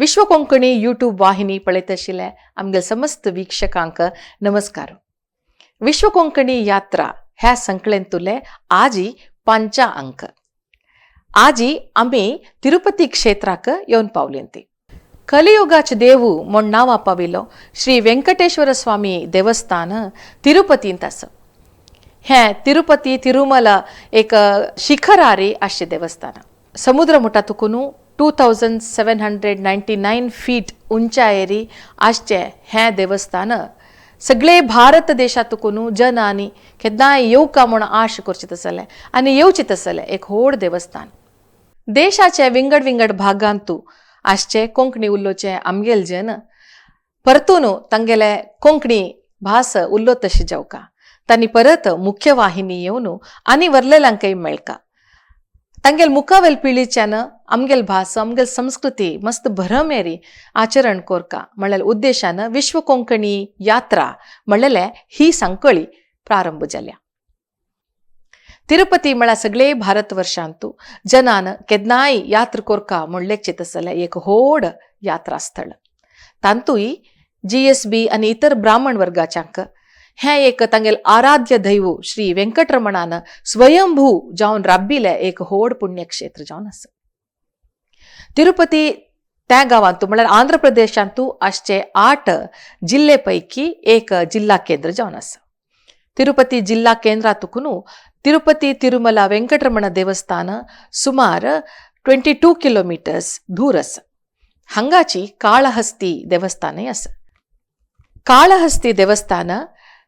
विश्व Konkani YouTube वाहिनी पळयत आशिल्ले आमगे समस्त वीक्षकांक नमस्कार. विश्व कोंकणी यात्रा ह्या संकळेंतुले आजी पांचा अंक. आजी आमी तिरुपती क्षेत्राक येवन पावली. कलियुगाचे देवू म्हण नांवा पाविल्लो श्री व्यंकटेश्वर स्वामी देवस्थान तिरुपतींत आसा. हें तिरुपती तिरुमला एक शिखरारी आसचें देवस्थान. समुद्र म्हणटा तुकून 2799 फीट उंचायेरी आसचें हें देवस्थान सगळे भारत देशांतून जनांनी केन्नाय येवका म्हूण आश करची तसलें आनी येवचें तसलें एक व्हड देवस्थान. देशाचे विंगड विंगड भागांतू आसचे कोंकणी उलोवचे आमगेल जन परतून तांगेले कोंकणी भास उलोत तशी जावका, तांणी परत मुख्य वाहिनी येवन आनी वरलेल्यांकय मेळका. तांगेल मुखावेल पिळीच्यान आमगेल भास, आमगेल संस्कृती मस्त भरमेरी आचरण कोरका म्हणलेल्या उद्देशान विश्व कोंकणी यात्रा म्हणलेले ही संकळी प्रारंभ जाल्या. तिरुपती म्हळ्यार सगळे भारत वर्षांतू जनान केन्नाय यात्रा कोरका म्हण लेगचे तसलें एक व्हड यात्रा स्थळ. तांतूय जीएसबी आनी इतर ब्राह्मण वर्गाच्यांक हें एक तांगेल आराध्य दैव श्री व्यंकटरमणान स्वयंभू जावन राबिल्लें एक व्हड पुण्यक्षेत्र जावन आसा. तिरुपती त्या गांवांतू म्हळ्यार आंध्र प्रदेशांतू आसचे 8 जिल्ले पैकी एक जिल्हा केंद्र जावन आसा. तिरुपती जिल्हा केंद्रातून तिरुपती तिरुमला वेंकटरमण देवस्थान सुमार 22 किलोमिटर्स दूर आसा. हांगाची काळहस्ती देवस्थानय आसा. काळहस्ती देवस्थान,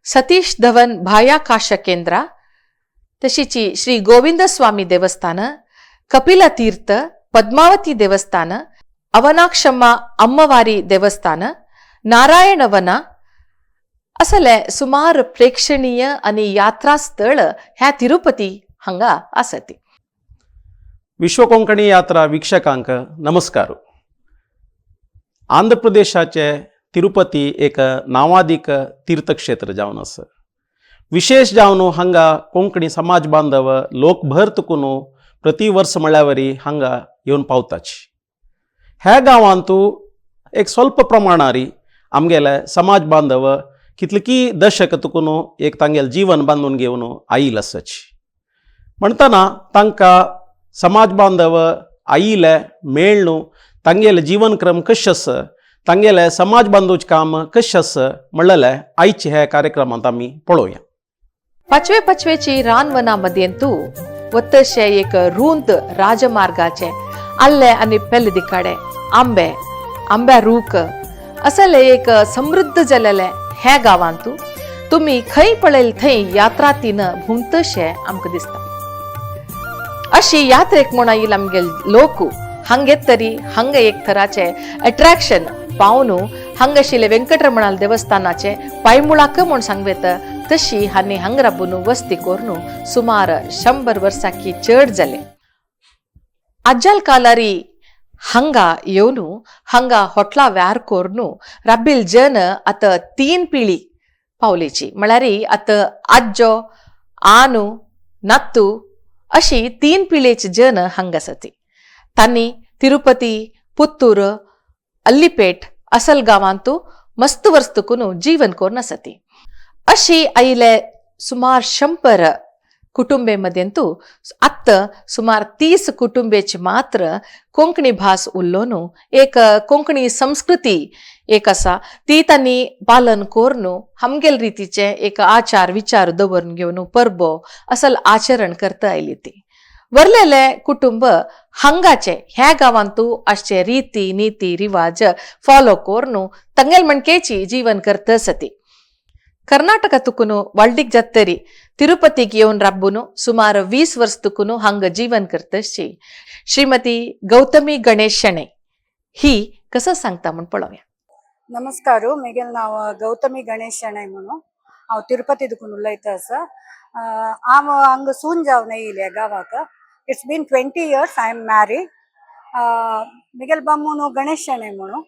सतीश धवन बाह्याकाश केंद्र, तशीची श्री गोविंद स्वामी देवस्थान, कपिल तीर्थ, पद्मावती देवस्थान, अवनाक्षम्मा अम्मवारी देवस्थान, नारायणवನ असले सुमार प्रेक्षणीय आनी यात्रा स्थळ ह्या तिरुपती हांगा आसती. विश्व कोंकणी यात्रा वीक्षकांक नमस्कार. आंध्र प्रदेशाचे तिरुपती एक नांवादीक तीर्थक्षेत्र जावन आसा. विशेष जावन हांगा कोंकणी समाज बांधव लोकभर तुकून प्रति वर्स म्हळ्यावरी हांगा येवन पावताची. ह्या गांवांतू एक स्वल्प प्रमाणारी आमगेले समाज बांधव कितलकी दशक तुकून एक तांगेले जीवन बांदून घेवन आयिल्ले आसाची. म्हणटना तांकां समाज बांधव आयिल्ले मेळ्ळू, तांगेले जीवनक्रम कशें आसा, तांगेले समाज बांधवचें काम कशें आसा म्हणलेलें आयचे ह्या कार्यक्रमांत आमी पळोवया. पाचवे पाचवेची रानवना मध्येंतू वतशे एक रुंद राजमार्गाचे आल्ले आनी पेल्ले दिकाडे आंबे, आंब्या रूख असले एक समृद्ध जालेले ह्या गांवांतू तुमी खंय पळयल थंय यात्रा तीन भोंवतशे आमकां दिसता. अशी यात्रेक म्हूण आयिल्ले आमगेले लोक हांगेत तरी हांगा एक थराचे अट्रॅक्शन पावून हांगा आशिल्ले व्यंकटरमणाल देवस्थानाचे पायमुळाक म्हूण सांगवेत तशी हांणी हांगा राबून वस्ती करून सुमार 100 वर्सांकी चड जाले. आज्जाल कालारी हांगा येवन हांगा होटला व्यार करून राबील जन आतां 3 पिळी पावलेची, म्हळ्यार आतां आज्जो, आनू, नातू अशी 3 पिळेची जन हांगा आसाती. तांणी तिरुपती, पुत्तूर, अल्लीपेट असल गांवांतू मस्त वर्स तुकून जीवन करून आसाती. अशी आयिल्ले सुमार 100 कुटुंबे मध्यंतू आत्त सुमार 30 कुटुंबेची मात्र कोंकणी भास उल्लोन एक कोंकणी संस्कृती एक आसा ती तांणी पालन करून आमगेल रितीचे एक आचार विचार दवरून घेवन परबो असल आचरण करता आयली. ती वरलेले कुटुंब हांगाचे ह्या गांवांतू आसचे रिती नीती रिवाज फॉलो करून तंगेल म्हणकेची जीवन करता आसती. कर्नाटका तुकून वाल्डीक जात्तरी तिरुपतीक येवन राबून सुमार 20 वर्स तुकून हांगा जीवन करतशी श्रीमती गौतमी गणेश शणै ही कसं सांगता म्हण पळोवया. नमस्कार, मेगेल नांव गौतमी गणेश शणै म्हणून. हांव तिरुपती दुकून उलयता आसा. हांव हांगा सून जावन येयल्या गांवाक. It's been 20 years I am married. Miguel बामून गणेश शणै म्हणून.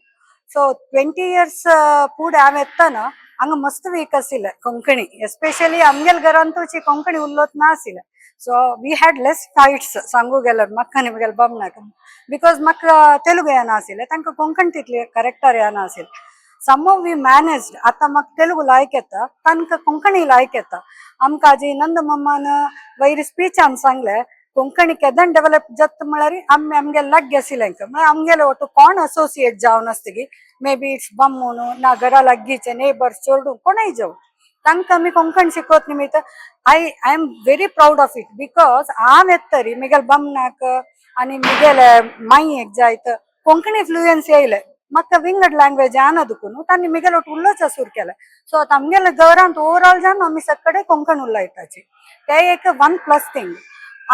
सो 20 इयर्स फुडें हांव येतना हांगा मस्त वीक आशिल्लें कोंकणी, एस्पेशली आमगेल घरांतूची कोंकणी उलोत नाशिल्लें. So we had less fights सांगू गेल्यार म्हाका आनी म्हगेल्या बामणाक, because म्हाका तेलुगू येना आशिल्लें, तांकां कोंकण तितली करेक्टर येना आशिल्लें. सम we managed. आतां म्हाका तेलुगू लायक येता, तांकां कोंकणी लायक येता. आमकां आजी नंदमम्मान वयर स्पीचान सांगलें, कोंकणी केदन डेवलप जाता म्हळ्यार आमी आमगे लागीं आशिल्लें, म्हळ्यार आमगेले ಒಟ್ಟು कोण असोसिएट जावन आसतगी, मे बी it's बामूण ना घरा लागींचे नेबर्स, चेडूं कोणूय जावं, तांकां आमी कोंकण शिकवत निमित्त I am very proud of it, because हांव येतरी म्हगेल्या बामणाक आनी म्हगेले मायेक जायत कोंकणी फ्लुयन्सी येयले. म्हाका विंगड लँग्वेज येना दुकून तांणी म्हगेले ಒಟ್ಟು उलोवचें सुरू केलें. सो आतां आमगेले घरांत ओवरऑल जावन आमी सगळे कोंकण उलयताची. ते एक वन प्लस थिंग.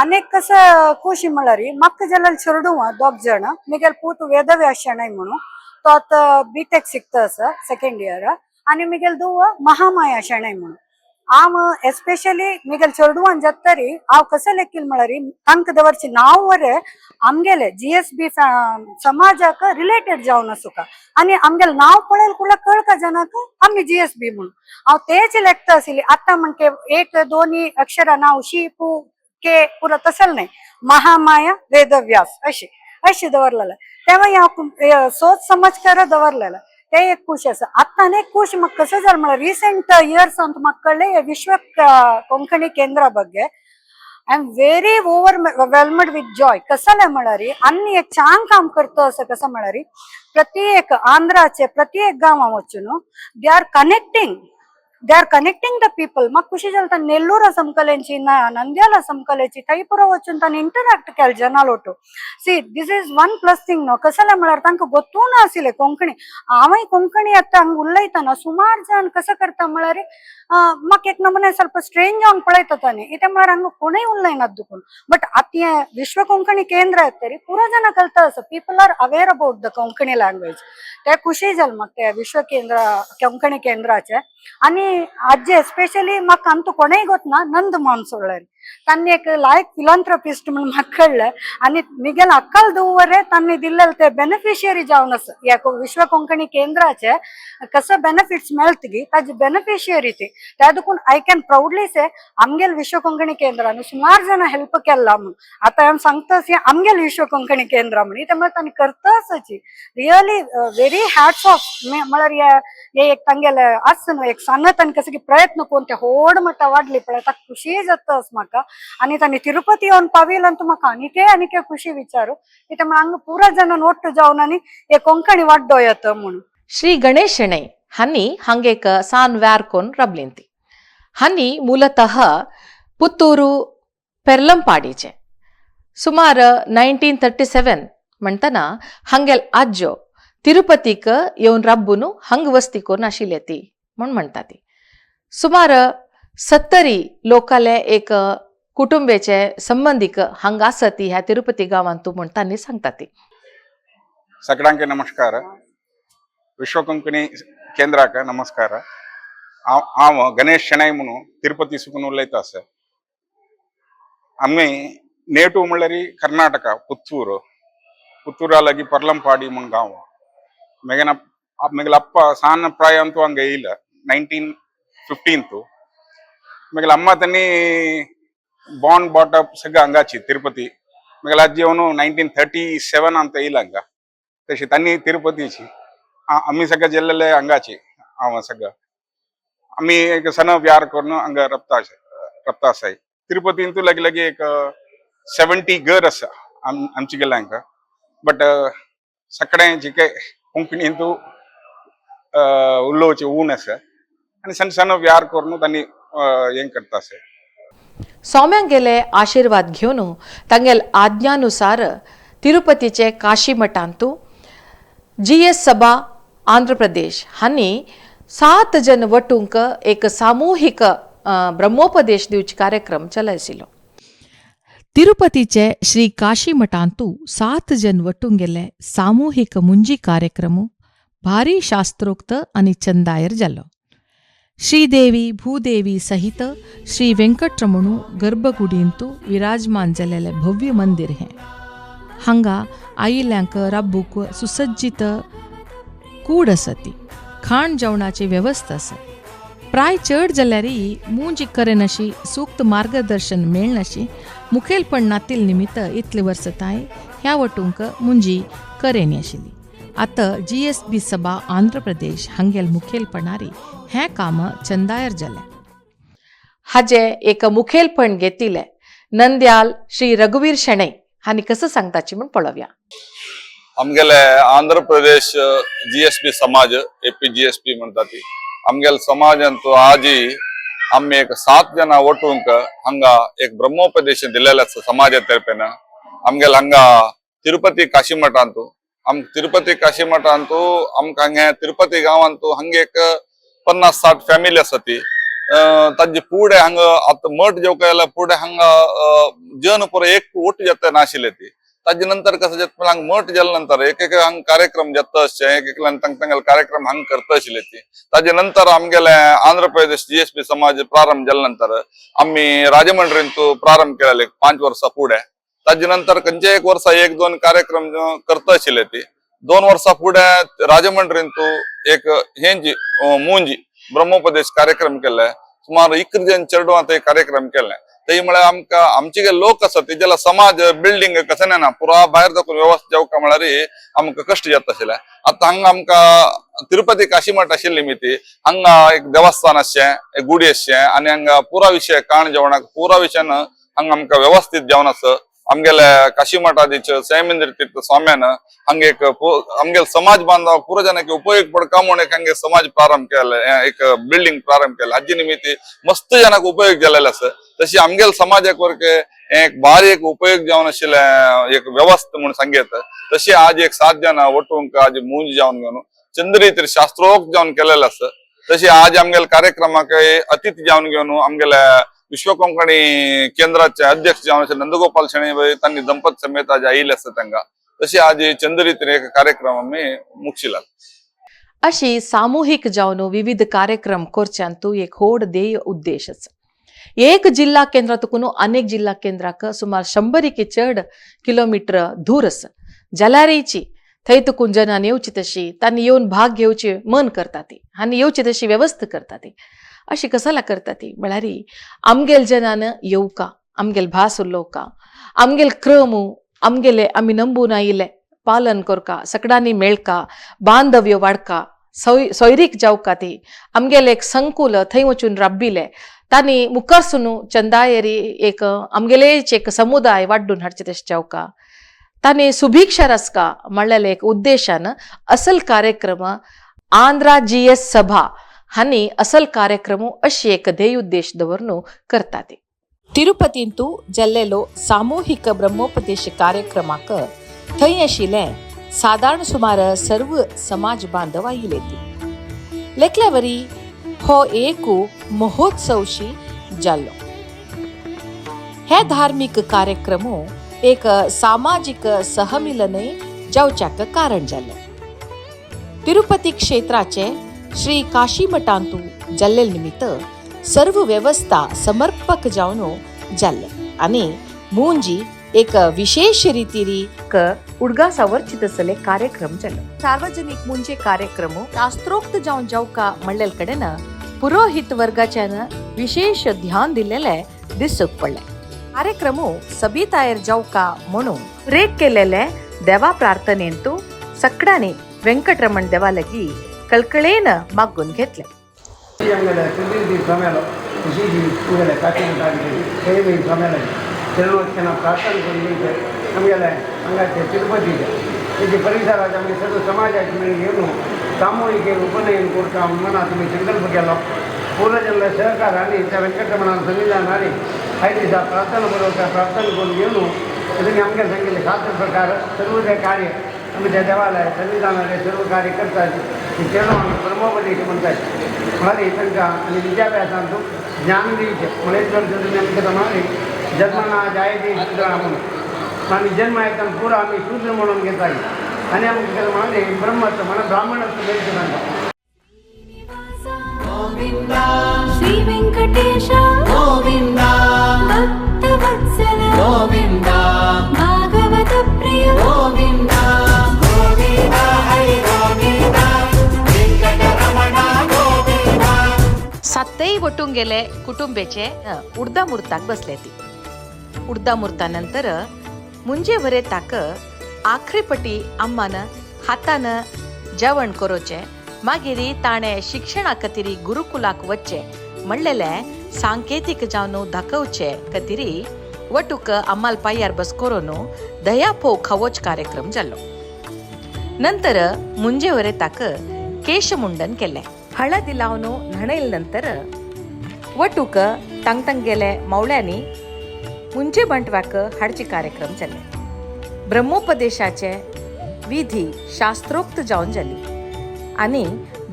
आनी कसं खुशी म्हळ्यार म्हाका जाल्यार चेडूं दोग जाण. म्हगेले पूत वेदव्यास शणै म्हणून, तो आतां बी टेक शिकता आसा सेकंड इयर, आनी म्हगेले धूव महामाया शणै म्हणून. हांव एस्पेशली म्हगेले चेडवान जातरी हांव कसं लेखील म्हळ्यार तांकां दवरचें नांव वरें आमगेले जीएसबी समाजाक रिलेटेड जावन आसूका आनी आमगेलें नांव पळयलें कुडल्या कळका जनाक आमी जीएसबी म्हणून. हांव तेच लेखता आशिल्ली. आतां म्हणके एक दोनी अक्षरां नांव शी पू के पुरो तसलें न्हय, महामाया वेदव्यास अशी अशी दवरलेलें. तेव्हा हांव सोच समज कर दवरलेलें. ते एक खुश आसा. आतां आनी एक खुश म्हाका कसं जालें म्हळ्यार रिसेंट इयर्स ಅಂತ म्हाका कळ्ळें विश्व कोंकणी केंद्रा ಬಗ್ಗೆ. I am very overwhelmed with joy. कसलें म्हळ्यार आनी एक छान काम करता असं कसं म्हळ्यार प्रत्येक आंध्राचे प्रत्येक गांवां वचून they are connecting the people. म्हाका खुशी जाता, नेल्लूर समकलेंची ना, ನಂದ್ಯಾಲ समकलेची थंय पुरो वचून तांणी इंटरॅक्ट केले जनालोटू. See, this is one plus thing न्हू. कसलें म्हळ्यार तांकां गोत्तू नाशिल्लें कोंकणी. हांवूय कोंकणी आतां हांगा उलयतना सुमार जाण कसं करता म्हळ्यार म्हाका एक नमुने ಸ್ವಲ್ಪ स्ट्रेंज जावन पळयता तांणी. कितें म्हळ्यार हांगा कोणूय उलयनात दुकून. बट आतां हें विश्व कोंकणी केंद्र येतरी पुरो जाणां कळटा आसा, people are aware about the Konkani language. ते खुशी जालें म्हाका ते विश्व केंद्र कोंकणी केंद्राचे. आनी आजी एस्पेशली म्हाका अंतू कोणूय गोतना नंद मानसोळ्ळें, तांणी एक लायक फिलांथ्रोपिस्ट म्हणून म्हाका कळ्ळें. आनी मिगेल अक्कल दवरे तांणी दिल्लेले ते बेनिफिशियरी जावन आसा. ह्या विश्व कोंकणी केंद्राचे कसं बेनिफिट्स मेळतगी ताजी बेनिफिशियरी ती. त्या देखून I can proudly से आमगेल विश्व कोंकणी केंद्रान सुमार जाणां हेल्प केला म्हणून. आतां हांव सांगता आमगेल विश्व कोंकणी केंद्र म्हणून, ते म्हळ्यार तांणी करताच. Really very hats off. म्हळ्यार हे एक तांगेले आसता न्हू एक सांगत आनी कसं की प्रयत्न करून ते होड मट्टा वाडली पळय, ताका खुशी जाता म्हाका. आनी तांणी तिरुपती येवन पाविल अंतू म्हाका आनीके आनीके खुशी विचारू कित्याक म्हळ्यार हांगा पुरा जाणां ಒಟ್ಟು जावन आनी हे कोंकणी वाड्डो येता म्हणून. ಶ್ರೀ ಗಣೇಶ್ ಶೆಣೈ ಹನ್ನಿ ಹಂಗೇಕ ಸಾನ್ ವ್ಯಾರ್ಕೊನ್ ರಬ್ಲಿಂತಿ. ಹನ್ನಿ ಮೂಲತಃ ಪುತ್ತೂರು ಪೆರ್ಲಂಪಾಡಿಚೆ. ಸುಮಾರು 1937 म्हणतना हांगेल आज्जो तिरुपतीक येवन रब्बून हंग वस्ती करून आशिल्ले ती म्हूण म्हणटा ती. सुमार 70 लोकाले एक कुटुंबेचे संबंदीक हांगा आसा ती ह्या तिरुपती गांवांत म्हूण तांणी सांगता ती. सगळ्यांक नमस्कार. विश्व कोंकणी केंद्राक नमस्कार. हांव हांव गणेश शणै म्हणून तिरुपती सुकून उलयता आसा. आमी नेटू म्हणल्यार कर्नाटक ಪುತ್ತೂರು, ಪುತ್ತೂರ ಲಾಗಿ ಪರ್ಲಂಪಾಡಿ म्हण गांव. मेगेन मेगेಲ ಅಪ್ಪ ಸಣ್ಣ ಪ್ರಾಯ ಅಂತೂ ಹಂಗ ಇಲ್ಲ 1915. मेगेಲ ಅಮ್ಮ ತನ್ನಿ ಬಾರ್ನ್ ಬಾಟ್ ಅಪ್ ಸಗ್ಗ ಹಂಗಾಚಿ ತಿರುಪತಿ. मेगेಲ ಅಜ್ಜಿ ಅವನು 1937 ಅಂತ ಇಲ್ಲ ಹಂಗ तशी ತನ್ನಿ ತಿರುಪತಿची. आम्ही सगळं जेल्लेले हंगाची. हांव सगळं आम्ही एक सण व्यार करून हंगा रप्ता रप्ता आसाय. तिरुपतींतू लगी लगी एक 70 घर आसा आमची गेल्या हांगा. बट सगळे जिके कोंकणींतू उलोवचे ऊन आसा आनी सण सण व्यार करून तांणी हें करता आसा. सौम्यांगेले आशिर्वाद घेवन तांगेल आज्ञानुसार तिरुपतीचे काशी मठांतू जीएस सभा आंध्र प्रदेश हांणी सात जन वटूंक एक सामुहीक ब्रह्मोपदेश दिवचे कार्यक्रम चलयसिलो. तिरुपतीचे श्री काशी मठांतू सात जन वटूंक गेले सामुहीक मुंजी कार्यक्रम भारी शास्त्रोक्त आनी चंदायर जालो. श्रीदेवी भूदेवी सहित श्री वेंकटरमणू गर्भकुडींतू विराजमान जालेलें भव्य मंदिर हें. हांगा आयिल्ल्यांक राब्बूक सुसज्जित कूड आसा ती, खाण जेवणाची वेवस्था आसा. प्राय चड जाल्यारय मुंजी करेनाशी सूक्त मार्गदर्शन मेळनाशी मुखेलपण नातील निमित्त इतले वर्स ताय ह्या वटूंक मुंजी करेनी आशिल्ली. आतां जीएसबी सभा आंध्र प्रदेश हांगेल मुखेलपणारी हें काम चंदायर जालें. हाजें एक मुखेलपण घेतिल्लें नंद्याल श्री रघुवीर शणै हांणी कसं सांगताची म्हूण पळोवया. आमगेले आंध्र प्रदेश जीएसपी समाज, एपी जीएसपी म्हणटा ती आमगेले समाजांत आजी आमी एक 7 जण ಒಟ್ಟುಂಕ ಹಂಗ एक ब्रह्मोपदेश दिलेले आसा समाजा तर्फेन. आमगेले हांगा तिरुपती काशीमठ अंतु आम तिरुपती काशीमठ अंतु आमकां हांगे तिरुपती गांवांतू हांगे एक 50-60 फॅमिली आसा ती. तांचे पुढे हांगा आतां मठ जेवका जाल्यार पुढे हांगा जन पुरो एक ಒಟ್ಟು जाता नाशिल्ले ती. ताजे नंतर कसं जाता पण हांगा मठ जाल्या नंतर एक एक हांगा कार्यक्रम जाता अशें एक एकल्यान तांग तांगेले कार्यक्रम हांगा करता आशिल्ले ती. ताजे नंतर आमगेले आंध्र प्रदेश जीएसपी समाज प्रारंभ जाल्या नंतर आमी राजमंड्रींतू प्रारंभ केलेले 5 वर्सां फुडें. ताजे नंतर खंयचे एक वर्सा एक दोन कार्यक्रम करता आशिल्ले ती. 2 वर्सां फुडें राजमंड्रींतू एक हेंजी मुंजी ब्रह्मोपदेश कार्यक्रम केले. सुमार 11 जण चेडवां ते कार्यक्रम केले. ते म्हळ्यार आमकां आमचे जे लोक आसा ते ज्याला समाज बिल्डिंग कसं ना पुरा भायर दाखोवन व्यवस्था जावका म्हळ्यार आमकां कश्ट जाता आशिल्ले. आतां हांगा आमकां तिरुपती काशीमठ आशिल्ली निमित्ती हांगा एक देवस्थान आसचें, एक गुडी आसचें आनी हांगा पुरा विशय काण जेवणाक पुरा विशयान हांगा आमकां व्यवस्थीत जेवण आसा. आमगेले काशीमठाधीश सयमेंद्र तीर्थ स्वाम्यान हांगा एक आमगेले समाज बांधव पुरा जनाक उपयोग पडका म्हणून एक हांगे समाज प्रारंभ केले, एक बिल्डिंग प्रारंभ केले. हाजे निमित्ती मस्त जनाक उपयोग जालेले आसा. तशी आमगेले समाजाक वरके एक भारी एक उपयोग जावन आशिल्लें एक व्यवस्था म्हणून सांगयत. तशी आज एक 7 जण ಒಟ್ಟುಂಕ आज मूंज जावन घेवन चंद्रीतिर शास्त्रोक्त जावन केलेले आसा. तशी आज आमगेले कार्यक्रमाक अतिथी जावन घेवन आमगेले विश्व कोंकणी केंद्राचे अध्यक्ष जावन आशिल्ले नंदगोपाल शणै तांणी दंपत समेत आज आयिल्ले आसा तांकां. तशी आज चंद्रीतिर एक कार्यक्रम आमी मुक्षिला. अशी सामूहिक जावन विविध कार्यक्रम करच्यांतू एक होड ध्येय उद्देश आसा. एक जिल्हा केंद्रातून अनेक जिल्हा केंद्राक सुमार 100 चड किलोमीटर दूर आसा जाल्यारची थंय तुकून जनान येवची तशी तांणी येवन भाग घेवची मन करता ती आनी येवची तशी व्यवस्था करता ती. अशी कसाला करता ती म्हळ्यार आमगेल जनान येवका, आमगेल भास उलोवका, आमगेल क्रम आमगेले आमी नंबून आयिल्ले पालन करका, सकडांनी मेळका, बांधव्य वाडका, सोयरीक जावका ती. आमगेले एक संकुल थंय वचून राबिल्ले तांणी मुखारसून चंदायरी एक आमगेलेच एक समुदाय वाड्डून हाडचे तशें जावका, तांणी सुभिक्षा रसका म्हणलेले एक उद्देशान असल कार्यक्रम आंध्रा जीएस सभा हांणी असल कार्यक्रम अशी एक ध्येय उद्देश दवरून करतात. तिरुपतींतू जाल्लेलो सामूहिक ब्रह्मोपदेश कार्यक्रमाक थंय आशिल्ले सादारण सुमार सर्व समाज बांधव आयिल्ले ती. लेखल्यावरी हो एक महोत्सवशी जाल्लो. हे धार्मीक कार्यक्रम एक सामाजीक सहमिलनय जावच्याक कारण जालें. तिरुपती क्षेत्राचे श्री काशी मठांतू जाल्ले निमित्त सर्व व्यवस्था समर्पक जावन जाल्ले आनी मुंजी एक विशेष रितीरी उडगासावरची तसले कार्यक्रम जालो. सार्वजनिक मुंजे कार्यक्रम शास्त्रोक्त जावन जावका म्हणलेल कडेन पुरोहित वर्गाच्यान विशेष ध्यान दिलेले दिसूक पडले. कार्यक्रम सबितायर जावका म्हणून रेक केलेले देवा प्रार्थनेंतू सकडांनी व्यंकटरमण देवालगी कळकळेन मागून घेतले. ಆಮೇಲೆ ತಿರುಗಿ ಸಮೇಲ ಆಮೇಲೆ ಕಾಶಿ ಸಮೇಲ ತಿರುವತ್ತಿನ ಪ್ರಾರ್ಥನೆ ಕೊಂಡು ನಮಗೆಲ್ಲ ಹಂಗಾಚೆ ತಿರುಪತಿ ಇದೆ. ಇದು ಪರಿಸರ ನಮಗೆ ಸರ್ವ ಸಮಾಜ ಏನು ಸಾಮೂಹಿಕ ಉಪನಯನ ಕೊಡ್ತಾ ಮನ तुमी ಸಂಕಲ್ಪ केलो. पूर्वजनला सहकार आणि त्या वेंकटरमण सन्निधान ಐದು ದಿವಸ ಪ್ರಾರ್ಥನೆ ಬರುವಂಥ ಪ್ರಾರ್ಥನೆ ಕೊಂಡು ಏನು ಅದಕ್ಕೆ ನಮಗೆ सांगितले शास्त्र प्रकार सर्व जे कार्य आम्ही त्या देवालय सन्निधानाचे सर्व कार्य करतात ते चेडवांक ब्रह्मोपदेश म्हणतात. म्हळ्यार तांकां आनी विद्याभ्यासांतू ज्ञान दिवचें. म्हळ्यार तुमी आमकां म्हळ्यार जन्मना जायते शूद्र म्हणून आमी जन्म येताना पुरा आमी शूद्र म्हणून घेता आनी आमकां म्हळ्यार ब्रह्मत्व म्हणून ब्राह्मणत्व मेळचें तांकां. श्री वेङ्कटेश गोविन्द, भक्तवत्सल गोविन्द, भागवतप्रिय गोविन्द, गोविन्द हरि गोविन्द, वेङ्कटरमण गोविन्द. सातव्या सातय वटूंक गेले कुटुंबेचे उर्दा मुर्ताक बसले ती. उर्दा मुर्ता नंतर मुंजे वरे ताक आखरीपटी अम्मान हातान जेवण करोचे, मागीर ताणें शिक्षणा खातीर गुरुकुलाक वच्चे म्हणलेले सांकेतीक जावन दाखोवचे खातीर वटूक अम्माल पायार बस करून दया फोव खावोच कार्यक्रम जालो. नंतर मुंजे वरे ताक केशमुंडन केलें. हळदी लावन न्हणयले नंतर वटूक तांग गेले मावळ्यांनी मुंजे बंटवाक हाडचे कार्यक्रम जाले. ब्रह्मोपदेशाचे विधी शास्त्रोक्त जावन जाली आनी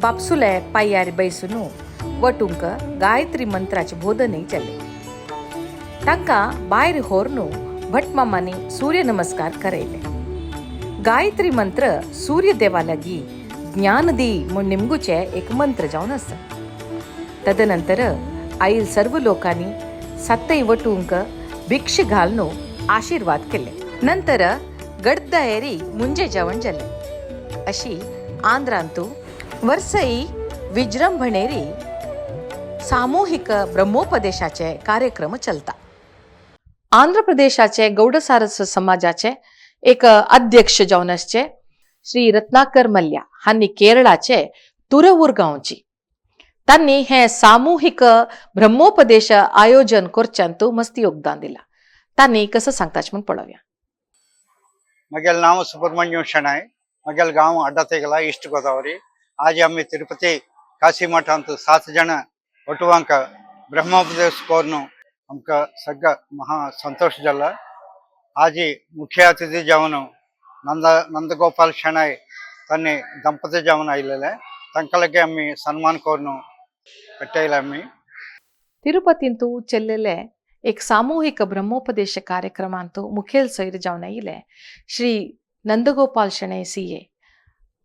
बापसुले पायार बैसून वटूंक गायत्री मंत्राचे बोधनय जालें. तांकां भायर होरनू भटमामांनी सूर्य नमस्कार करयले. गायत्री मंत्र सूर्य देवा लागीं ज्ञान दी म्हूण निमगुचें एक मंत्र जावन आसा. तदनंतर आईल सर्व लोकांनी सातय वटूंक भिक्ष घालून आशीर्वाद केले. नंतर गडदयरी मुंजे जेवण जालें. अशी आंध्रांतू वर्सई विजृंभणेरी सामूहिक ब्रह्मोपदेशाचे कार्यक्रम चलता. आंध्र प्रदेशाचे गौड सारस्वत समाजाचे एक अध्यक्ष जावन आसचे श्री रत्नाकर मल्ल्या हांणी केरळाचे तुरवूर गांवची तांणी हे सामूहिक ब्रह्मोपदेश आयोजन करच्यांतू मस्ती योगदान दिला. तांणी कसं सांगताच म्हूण पळोवया. मगेल नाव सुब्रमण्यम शणै. मगेल गांव अड्डतेगला, ईस्ट गोदावरी. आज आम्ही तिरुपति काशी मठांत 7 जण ಒಟ್ಟುವಂಕ ಬ್ರಹ್ಮೋಪದೇಶ ಕೋರ್ನು आमकां सगळं महा संतोष जाला. आजी मुख्य अतिथी जावन नंदगोपाल शणै तन्नी ದಂಪತಿ जावन आयिल्ले. तांकां आमी सन्मान कोर्नु पेट्टयले आमी. तिरुपतींतू चल्लेले एक सामूहिक ब्रह्मोपदेश कार्यक्रमांतू मुखेल सैर जावन आयिल्ले श्री नंदगोपाल शणै सी.ए.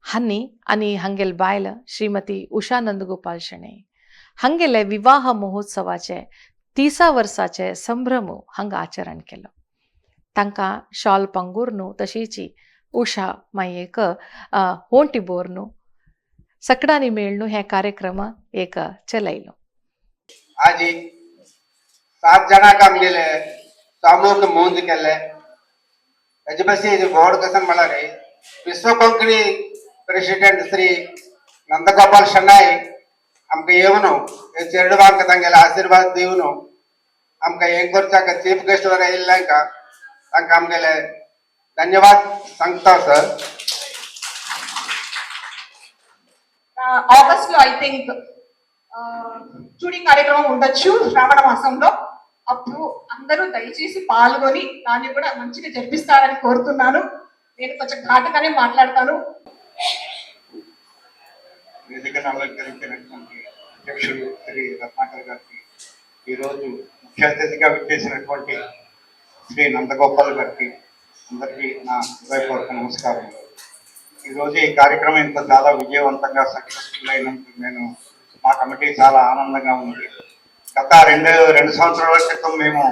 हांणी आनी हांगेल बायल श्रीमती उषा नंदगोपाल शणै हांगेले विवाह महोत्सवाचे 30 वर्साचे संभ्रम हांगा आचरण केलो. तांकां शॉल पांगुरनू तशीच उषा मायेक होंटी बोरनू सकडांनी मेळ्ळू हे कार्यक्रम एक चलयलो. आजी 7 जणांक आमगेले सामूहिक मूंज केले. हेजे बसी गोड कसन म्हळ्यार विश्व कोंकणी प्रेसिडेंट श्री नंदगोपाल शणाय आमकां येवन हे चेडवांक तांगेले आशीर्वाद दिवन आमकां हें करच्याक चीफ गेस्ट वर आयिल्ल्यांक तांकां आमगेले धन्यवाद सांगता सर. ఆగస్ట్ లో I think చూడి కార్యక్రమం ఉండొచ్చు శ్రావణ మాసంలో. అప్పుడు అందరూ దయచేసి పాల్గొని దాన్ని కూడా మంచిగా జరిపిస్తారని కోరుతున్నాను. నేను కొంచెం ఘాటుగానే మాట్లాడతాను. వేదికను అలంకరించినటువంటి అధ్యక్షుడు శ్రీ రత్నాకర్ గారికి, ఈరోజు ముఖ్య అతిథిగా విచ్చేసినటువంటి శ్రీ నందగోపాల్ గారికి, అందరికీ నా హృదయపూర్వక నమస్కారం. ఈరోజు ఈ కార్యక్రమం ఇంత చాలా విజయవంతంగా సక్సెస్ఫుల్ అయినందుకు నేను మా కమిటీ చాలా ఆనందంగా ఉంది. గత రెండు రెండు సంవత్సరాల క్రితం మేము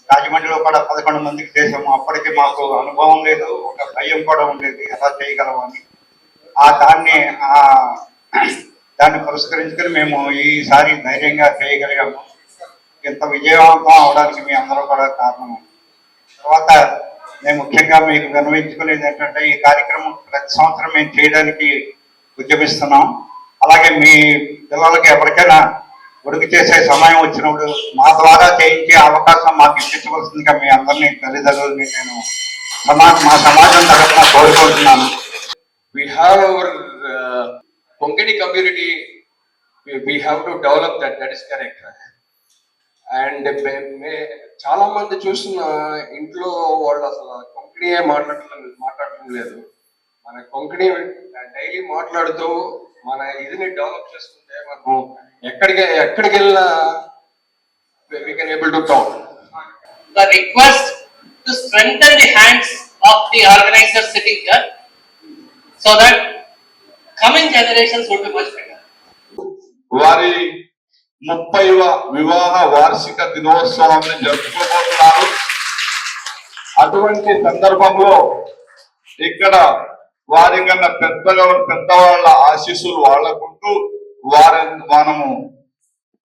రాజమండ్రిలో కూడా 11 మందికి చేసాము. అప్పటికి మాకు అనుభవం లేదు, ఒక భయం కూడా ఉండేది ఎలా చేయగలమని. ఆ దాన్ని పురస్కరించుకుని మేము ఈసారి ధైర్యంగా చేయగలిగాము. ఇంత విజయవంతం అవడానికి మీ అందరూ కూడా కారణం. తర్వాత నేను ముఖ్యంగా మీకు విన్నవించుకునేది ఏంటంటే, ఈ కార్యక్రమం ప్రతి సంవత్సరం మేము చేయడానికి ఉద్యమిస్తున్నాం. అలాగే మీ పిల్లలకి ఎవరికైనా ఒడుగు చేసే సమయం వచ్చినప్పుడు మా ద్వారా చేయించే అవకాశం మాకు ఇప్పించవలసిందిగా మీ అందరినీ, తల్లిదండ్రులని నేను మా సమాజం తరఫున కోరుకుంటున్నాను. We have our Konkani community, we have to develop that, that is correct. And చాలా మంది చూస్తున్న ఇంట్లో వాళ్ళు అసలు కొంకణియే మాట్లాడటం లేదు. మన కొంకణి డైలీ మాట్లాడుతూ మన ఇదిని డెవలప్ చేసుకుంటే మనం ఎక్కడికి ఎక్కడికి వెళ్ళినా we can able to talk. The request to strengthen the hands of the organizers sitting here so that coming generations would be much better. వారి 30వ వివాహ వార్షిక దినోత్సవాన్ని జరుపుకోబోతున్నారు. అటువంటి సందర్భంలో ఇక్కడ వారి కన్నా పెద్దగా పెద్దవాళ్ళ ఆశీస్సులు వాళ్లకుంటూ వారి మనము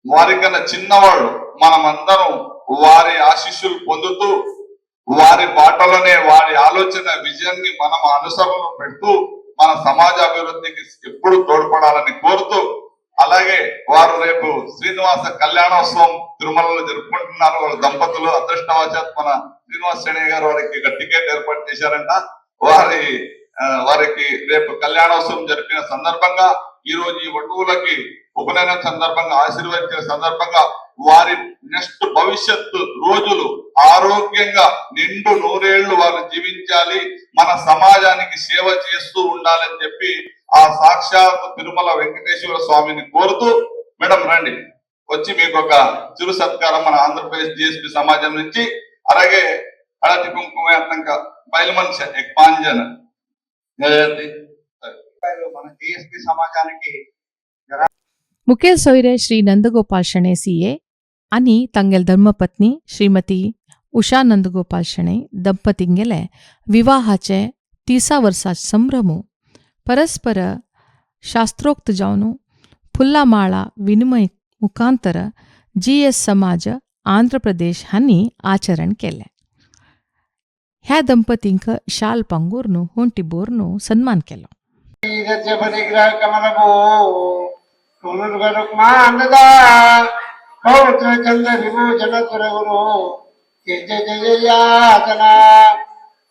వారికన్నా చిన్నవాళ్ళు మనమందరం వారి ఆశీస్సులు పొందుతూ వారి బాటలోనే వారి ఆలోచన విజన్ ని మనం అనుసరణలో పెడుతూ మన సమాజ అభివృద్ధికి ఎప్పుడు తోడ్పడాలని కోరుతూ, అలాగే వారు రేపు శ్రీనివాస కళ్యాణోత్సవం తిరుమలలో జరుపుకుంటున్నారు. వాళ్ళ దంపతులు అదృష్టవశాత్ మన శ్రీనివాస్ శెణై గారు వారికి ఒక టికెట్ ఏర్పాటు చేశారంట. వారికి రేపు కళ్యాణోత్సవం జరిపిన సందర్భంగా ఈ రోజు ఈ వటువులకి ఉపనయనం సందర్భంగా ఆశీర్వదించిన సందర్భంగా వారి నెక్స్ట్ భవిష్యత్తు రోజులు ఆరోగ్యంగా నిండు నూరేళ్లు వారు జీవించాలి, మన సమాజానికి సేవ చేస్తూ ఉండాలని చెప్పి ఆ సాక్షాత్ తిరుమల వెంకటేశ్వర స్వామిని కోరుతూ, మేడం రండి వచ్చి మీకు ఒక చిరు సత్కారం మన ఆంధ్రప్రదేశ్ జిఎస్పి సమాజం నుంచి, అలాగే హళది కుంకుమ బయలుమనిష ఎక్పాంజన్ మన జిఎస్పి సమాజానికి. मुखेल सोयरे श्री नंदगोपाल शणै सी.ए. आनी तांगेल धर्मपत्नी श्रीमती उषा नंदगोपाल शणै दंपतींगेले विवाहाचे 30 वर्सां संभ्रमू परस्पर शास्त्रोक्त जावन फुल्ला माळा विनिमय मुखांतर जी.एस. समाज आंध्र प्रदेश हांणी आचरण केलें. ह्या दंपतींक शाल पांगुरून होंटी बोरून सन्मान केलो.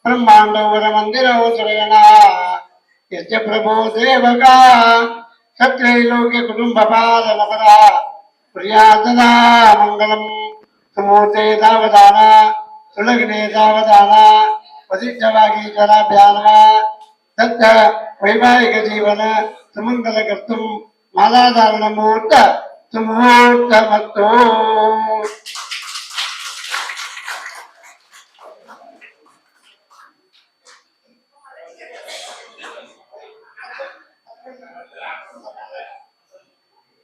బ్రహ్మాండవర మందిర ప్రభో దేవకా సత్రైలోక్య కుటుంబ పాలనపర ప్రియాతదా మంగళం. సుమూర్తే తావదాన సులగ్నే తావదాన వసిష్ఠవాగీశ్వరాభ్యానమ తత్త వైవాహిక జీవన సుమంగళ కర్తుం మాలాధారణ ముహూర్త సుముహూర్తమస్తు.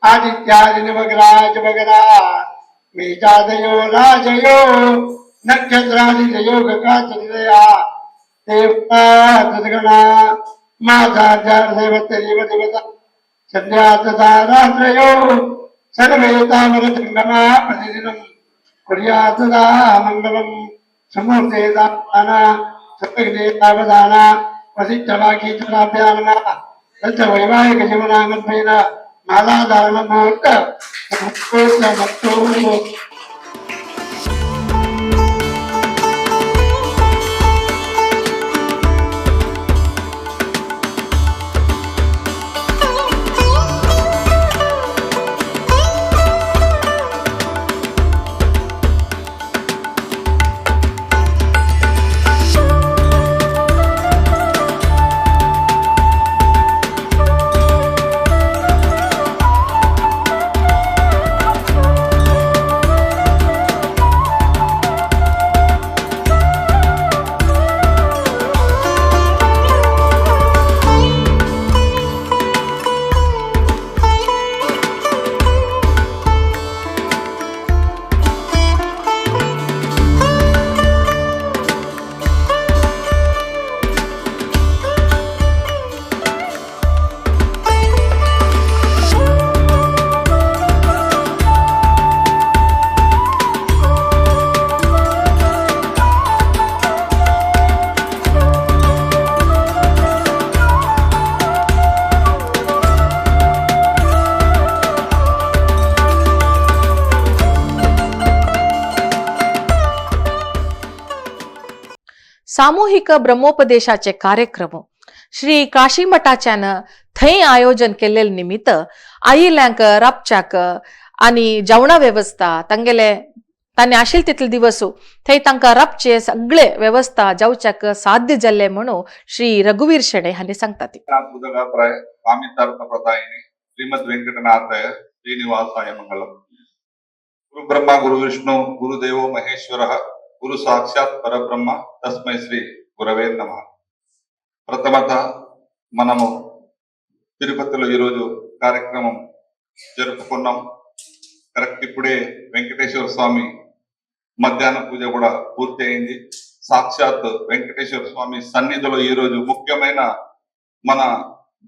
ఆదిత్యాది వగరా మేజాదయో రాజయో నక్షత్రాదియోగ కాచదయా దేవగణ మాధార్దేవతదేవ దేవత సంధ్యాతదారాత్రయో సర్వే తామరచంగమా ప్రతిదినం కుర్యాతదా మంగళం. సుమూర్తే దాన సర్వజ్ఞే తావదాన వసిష్ఠవాకీచరాభ్యానమ తచ్చ వైవాహిక జీవనాంగత్వేన మాలాధారణ ముహూర్త ముహూర్తమస్తు. सामूहिक ब्रह्मोपदेशाचे कार्यक्रम श्री काशी मठाच्यान थंय आयोजन केल्ले निमित्त आयिल्ल्यांक राबच्याक आनी जेवणा वेवस्था तांगेले तांणी आशिल्ले तितले दिवस थंय तांकां राबचे सगळे वेवस्था जावच्याक साध्य जाल्ले म्हणून श्री रघुवीर शेणै हांणी सांगतात. శ్రీమద్ వెంకటనాథాయ శ్రీనివాసాయ మంగళం. గురు బ్రహ్మ గురు విష్ణు గురుదేవో మహేశ్వర గురు సాక్షాత్ పరబ్రహ్మ తస్మై శ్రీ గురవే నమః. ప్రథమత మనము తిరుపతిలో ఈరోజు కార్యక్రమం జరుపుకున్నాం. కరెక్ట్ ఇప్పుడే వెంకటేశ్వర స్వామి మధ్యాహ్న పూజ కూడా పూర్తి అయింది. సాక్షాత్ వెంకటేశ్వర స్వామి సన్నిధిలో ఈరోజు ముఖ్యమైన మన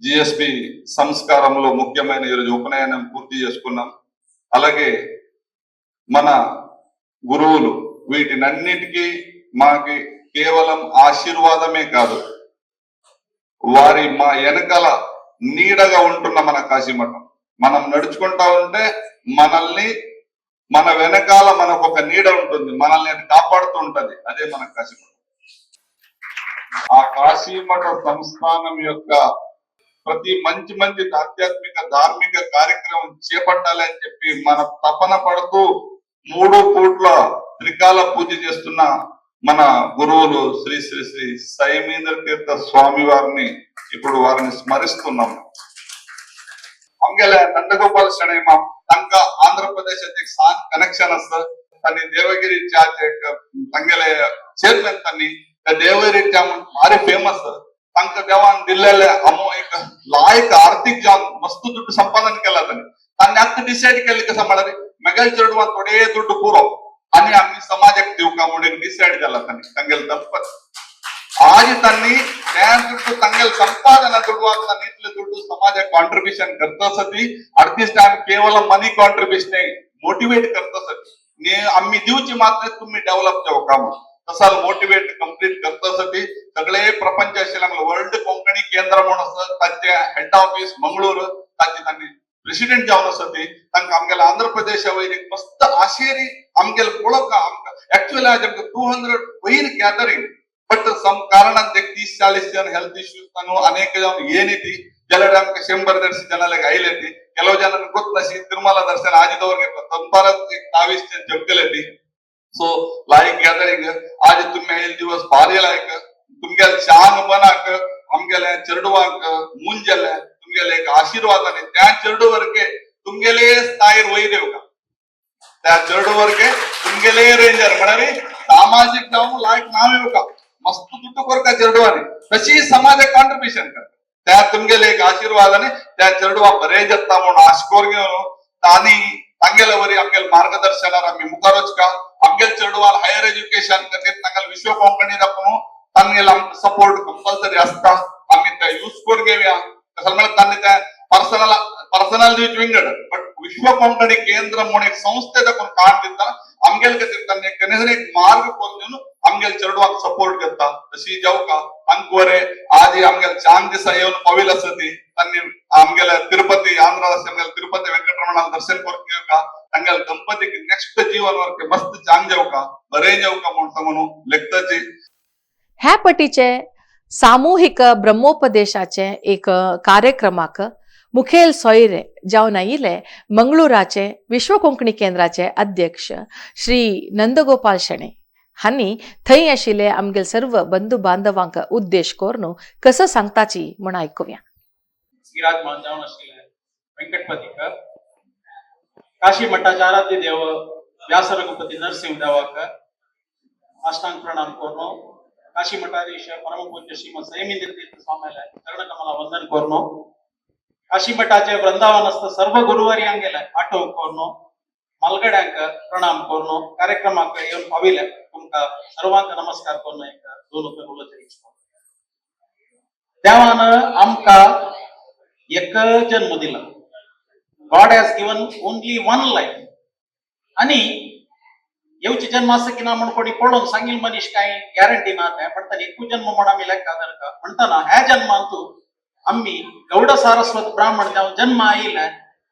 జిఎస్పి సంస్కారంలో ముఖ్యమైన ఈరోజు ఉపనయనం పూర్తి చేసుకున్నాం. అలాగే మన గురువులు, వీటినన్నిటికీ మాకి కేవలం ఆశీర్వాదమే కాదు, వారి మా వెనకాల నీడగా ఉంటున్న మన కాశీమఠం. మనం నడుచుకుంటా ఉంటే మనల్ని మన వెనకాల మనకు ఒక నీడ ఉంటుంది, మనల్ని అది కాపాడుతూ ఉంటది. అదే మన కాశీమఠం. ఆ కాశీమఠ సంస్థానం యొక్క ప్రతి మంచి మంచి ఆధ్యాత్మిక ధార్మిక కార్యక్రమం చేపట్టాలి అని చెప్పి మన తపన పడుతూ 3 పూట్ల త్రికాల పూజ చేస్తున్న మన గురువులు శ్రీ శ్రీ శ్రీ సైమేంద్ర తీర్థ స్వామి వారిని ఇప్పుడు వారిని స్మరిస్తున్నాం. ಆಮೇಲೆ ನಂದಗೋಪಾಲ್ ಶೆಣೈ ತಂಕ ಆಂಧ್ರ ಪ್ರದೇಶ ಸಾನ್ ಕನೆಕ್ಷನ್ ಅಸ್ತ ತನ್ನಿ ದೇವಗಿರಿ ಚಾಚ್ ತಂಗೆಲೆ ಚೇರ್ಮನ್ ತನ್ನಿ ದೇವಗಿರಿ ಚಾ ಭಾರಿ ಫೇಮಸ್. ತಂಕ ದೇವಾನ್ ದಿಲ್ಲೆಲೆ ಅಮೋ एक लायक आर्थिक जाम मस्त ದುಡ್ಡು ಸಂಪಾದನೆ केला तांणी. तांणी आतां डिसायड केल्लें कसं म्हळ्यार मेगेल चेडवान थोडे दुड्डू पुरो आनी आमी समाजाक दिवका म्हणून डिसायड केला तांणी तांगेले ದಂಪತಿ. आज तांणी त्या दुड्डू तांगेले संपादना दुड्डू आसता इतले दुड्डू समाजाक कॉन्ट्रिब्युशन करता आसती. अट this time केवल मनी कॉन्ट्रिब्युशन मोटिवेट करता आसती. आम्ही दिवची मात्र तुम्ही डेव्हलप जावका म्हणून तसाल मोटिवेट कंप्लीट करता आसती. सगळे प्रपंच आशिल्ले आमगे वर्ल्ड कोंकणी केंद्र म्हणून आसा, तांचे हेड ऑफिस मंगळूर, तांचे तांणी प्रेसिडेंट जावन आसा ती. तांकां आमगेले आंध्र प्रदेशा वयर एक मस्त आशेरी आमगेले पळोवंक आमकां एक्चुअली आज आमकां 200 वयर गॅदरिंग, बट सम कारणान ते 30-40 जन हेल्थ इश्यूज ताನು ಅನೇಕ ಜನ ಏನೈತಿ जाल्यार आमकां 100-150 ಜನಾಲೆಗ್ आयले. ಕೆಲವು ಜನ ಗೊತ್ತನಸಿ ತಿರುಮಲ ದರ್ಶನ ಆಗಿದವ್ರಿಗೆ ತಂಪಾರ 22 ಜನ ಜಂಕಲೇತಿ. सो लायक गॅदरिंग आज तुम्ही आयल दिवस भारी लायक. तुमगेले छान मनाक आमगेले चेडवांक मुंजले तुमगेले एक आशीर्वाद आनी त्या चेडूवरके तुमगेले स्थायर वयर येवका, त्या चेडूवरके तुमगेले रेंजर म्हळ्यार सामाजिक जावन लायक नाव येवका. मस्त दुड्डू कोरका चेडवानी तशी समाजाक कॉन्ट्रिब्युशन करता. त्या तुमगेले एक आशीर्वाद आनी त्या चेडवा बरें जाता म्हणून आश करून घेवन तांणी तांगेले वरी आमगेले मार्गदर्शनार आमी मुखार वचका. आमगेले चेडवान हायर एज्युकेशन खातीर तांगेले विश्व कोंकणी दाखोवन तांगेले आमकां सपोर्ट कंपल्सरी आसता. आमी ते यूज करून घेवया. कसं म्हळ्यार तांणी ते पर्सनल पर्सनल दिवचे विंगड, बट विश्व कोंकणी केंद्र म्हणून एक संस्थे दाखोवन काड दिता आमगेले खातीर तांणी कनेसन एक मार्ग करून दिवन आमगेले चेडवाक सपोर्ट करता. तशी जावका अंकवरे आज आमगेले चांग दिसा येवन पाविल आसा ती. तांणी आमगेले तिरुपती आंध्र आमगेले तिरुपती वेंकटरमणाक दर्शन करून घेवका. तांगेले ದಂಪತಿಗೆ ನೆಕ್ಸ್ಟ್ ಜೀವन वरके मस्त चांग जावका, बरें जावका म्हूण सांगून लेखताची. ह्या पटीचे सामुहीक ब्रह्मोपदेशाचे एक कार्यक्रमाक मुखेल सोयरे जावन आयिल्ले मंगळुराचे विश्व कोंकणी केंद्राचे अध्यक्ष श्री नंदगोपाल शणै हांणी थंय आशिल्ले आमगेले सर्व बंधू बांधवांक उद्देश करून कसो सांगताची म्हूण आयकुया. विराजमान जावन आशिल्ले वेंकटपतीक, काशी मठाचे आराध्य देव व्यास रघुपती नरसिंह देवाक अष्टांग प्रणाम करून, काशी मठाधीश परमपूज्य श्रीमद सयमेंद्र तीर्थ स्वाम्याला चरणकमला वंदन करून, काशी मठाचे वृंदावनस्थ सर्व गुरुवारी आठव करून, मालगड्यांक प्रणाम करून, कार्यक्रमाक येवन पाविले तुमकां सर्वांक नमस्कार करून एक दोन उतर उलोवचें इच्छा. देवान आमकां एक जन्म दिला. God has given only one life. आणि येवचे जन्म आसा की ना म्हण कोणी पळोवन सांगील मनीस काय गॅरंटी ना तें. म्हणटाना एकूच जन्म म्हण आमी लेखा धरका म्हणटाना ह्या जन्मांतू आमी गौड सारस्वत ब्राह्मण जावन जन्म आयिल्ले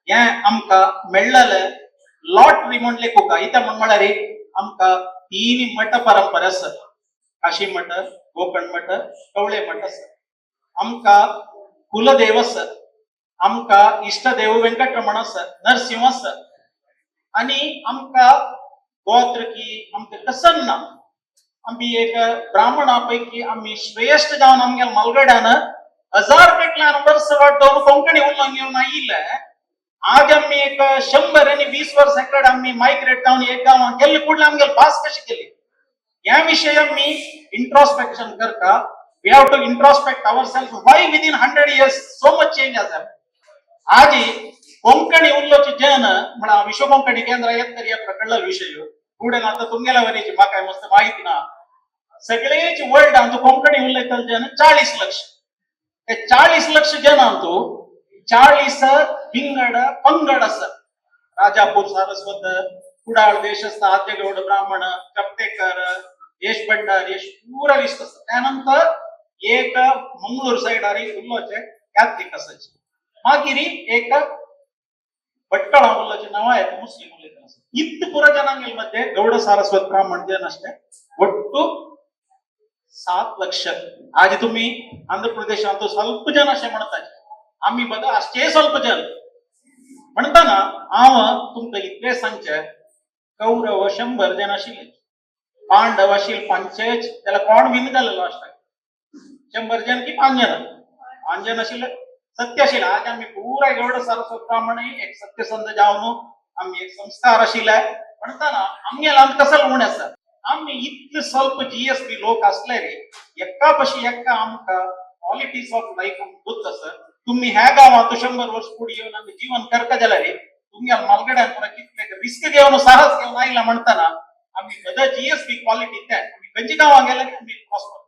हें आमकां मेळ्ळेलें लॉटरी म्हण लेखुका. इत्या म्हण म्हळ्यार आमकां तीन मठ परंपरा आसा, काशी मठ, गोकर्ण मठ, कवळे मठ आसा. आमकां कुलदेव आसा, आमकां इश्टदेव वेंकटरमण आसा, नरसिंह आसा. आनी आमकां गोत्र की आमकां कसन ना. आमी एक ब्राह्मणा पैकी आमी श्रेष्ठ जावन आमगेले मलगड्यान हजार पेटल्यान वर्स वाटोवन कोंकणी उलोवंक येवन आयिल्ले. आज आमी एक 120 वर्सां कडेन आमी मायग्रेट जावन एक गांवांत गेल्ले कुडले आमगेले भास कशी केली ह्या विशय आमी इंट्रोस्पेक्शन करता. We have to introspect our self why within 100 years so much change आसा. आजी कोंकणी उलोवचे जन म्हळ्यार विश्व कोंकणी केंद्र येत तरी ह्या प्रकरणालो विशय फुडें आतां तुमगेल्या वरीची म्हाका मस्त माहिती ना. सगळेच वर्ल्डांत कोंकणी उलयतले जन 40 लक्ष. ते 40 लक्ष जनांतू 40 विंगड पंगड आसा. राजापूर सारस्वत, कुडाळ देशस्थ आद्यगौड ब्राह्मण, चपटेकर, यश भंडारी अशे पुरा लिस्ट आसा. त्यानंतर एक मंगळूर सायडार उरलोचे कॅथलिक आसाचे, मागीर एक भटकळा उरलोचे नांव आहेत मुस्लिम उलयतना आसा. इत्त पुरा जनांगेल मध्ये गौड सारस्वत ब्राह्मण जन आसले ಒಟ್ಟು 7 ಲಕ್ಷ. आज तुम्ही आंध्र प्रदेशांत ಸ್ವಲ್ಪ जन अशें म्हणतात, आमी बद आसचे ಸ್ವಲ್ಪ जन म्हणताना हांव तुमकां इतलें सांगचें, कौरव 100 जन आशिल्ले, पांडव आशिल्ले 5, त्याला कोण विन जालेलो आसता 100 जन की 5 जन, 5 जन आशिल्ले सत्य आशिल्ले. आज आमी पुराय गौड सारस्वत ब्राह्मण एक सत्यसंध जावन आमी एक संस्कार आशिल्ले. म्हणताना आमगेले आमकां कसलो उणें आसा, आमी इतले ಸ್ವಲ್ಪ GSP लोक असले रे एका पशी एका आमकां क्वालिटीज ऑफ लायफ गोत आसा. तुम्ही ह्या गांवांत 100 वर्ष फुडें येवन आमी जीवन करता जाल्यार रे तुमगे मालगड्यान पुरा कितले रिस्क घेवन साहस घेवन आयला म्हणताना आमी बद GSP quality ते आमी खंयच्या गांवांत गेल्यार आमी प्रॉस्पर.